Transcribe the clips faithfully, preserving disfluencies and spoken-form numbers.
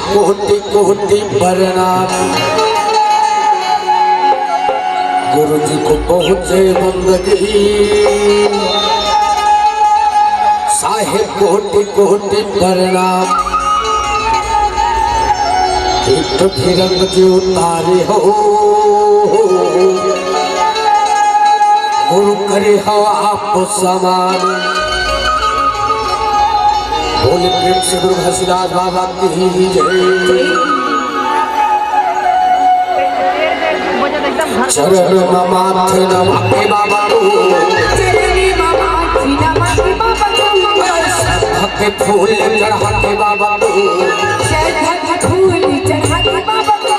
कोटि कोटि प्रणाम। गुरु जी को पहुँचे बंदगी, साहेब कोटि कोटि प्रणाम। एक फिरंग जी उतारे हो, गुरु करे हो आप समान। बोले प्रेम से गुरु घसीदास बाबा की जय। चरण माथे नवा के बाबा को, चरणी माथे नवा के बाबा को, श्रद्धा के फूल चढ़ा के बाबा को, श्रद्धा के फूल चढ़ा के बाबा को,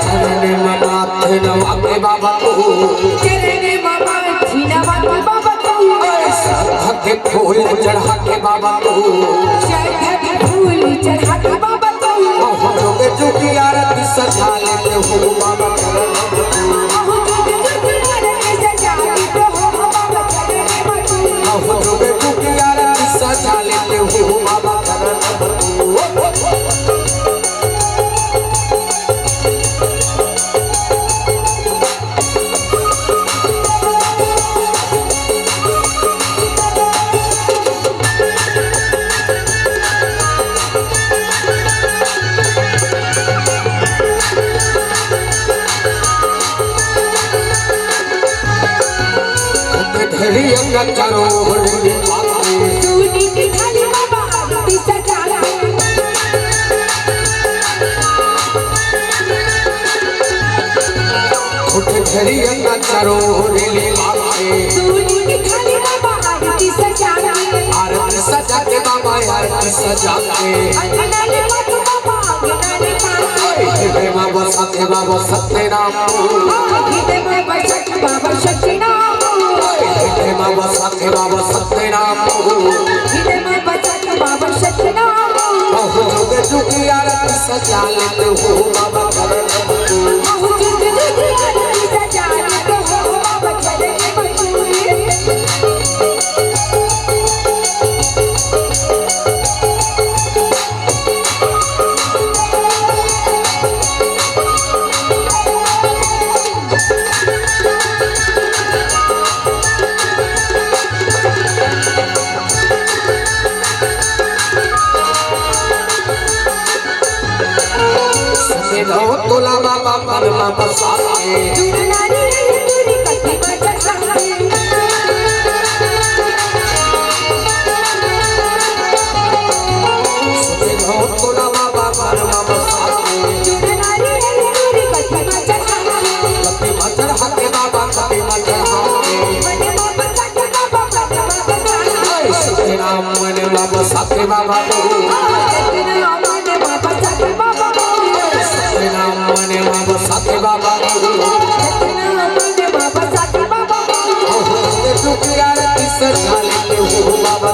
चरण माथे नवा के बाबा को, चरण माथे नवा के बाबा को, श्रद्धा के फूल चढ़ा के बाबा को, श्रद्धा के फूल चढ़ा के बाबा को, अहो जुग जुग आरती सजा लेते हो बाबा। अहो जुग जुग आरती सजा लेते हो बाबा। अहो जुग जुग आरती सजा लेते हो बाबा। धरी अंग चारों ओर लीला के। सूनी की थाली में बाबा आरती सजा के। उठ धरी अंग चारों ओर लीला के। सूनी की थाली में बाबा आरती सजा के। आरती सजा के बाबा, आरती सजा के। अंगना ले मत बाबा, अंगना ले पाके। हे बाबा सत्य बाबा सत्य नाम। हे बाबा सत्य बाबा सत्य नाम। हे बाबा सत्य बाबा सत्य नाम। हे बाबा सत्य बाबा सत्य नाम। अहो जुग जुग आरती सजा लेते हो बाबा। अहो जुग जुग आरती सजा लेते हो बाबा। सके धो तोला बाबा मन मा बसा के। सके धो तोला बाबा मन मा बसा के। कति मचर हके बाबा, कति मचर हके। सतनाम मन बाबा सत्य बाबा को। सतनाम मन बाबा सत्य बाबा को। दुख यार किस झाले हो बाबा।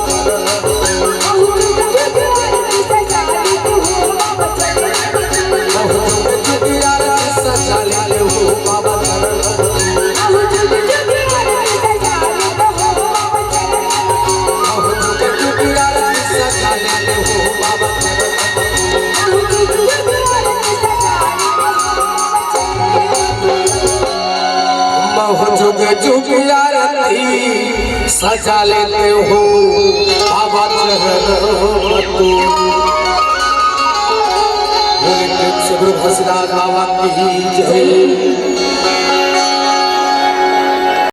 बहु जुग जुग आरती सजा लेते हो बाबा चरण तू। बोले प्रेम से गुरु घसीदास बाबा की जय।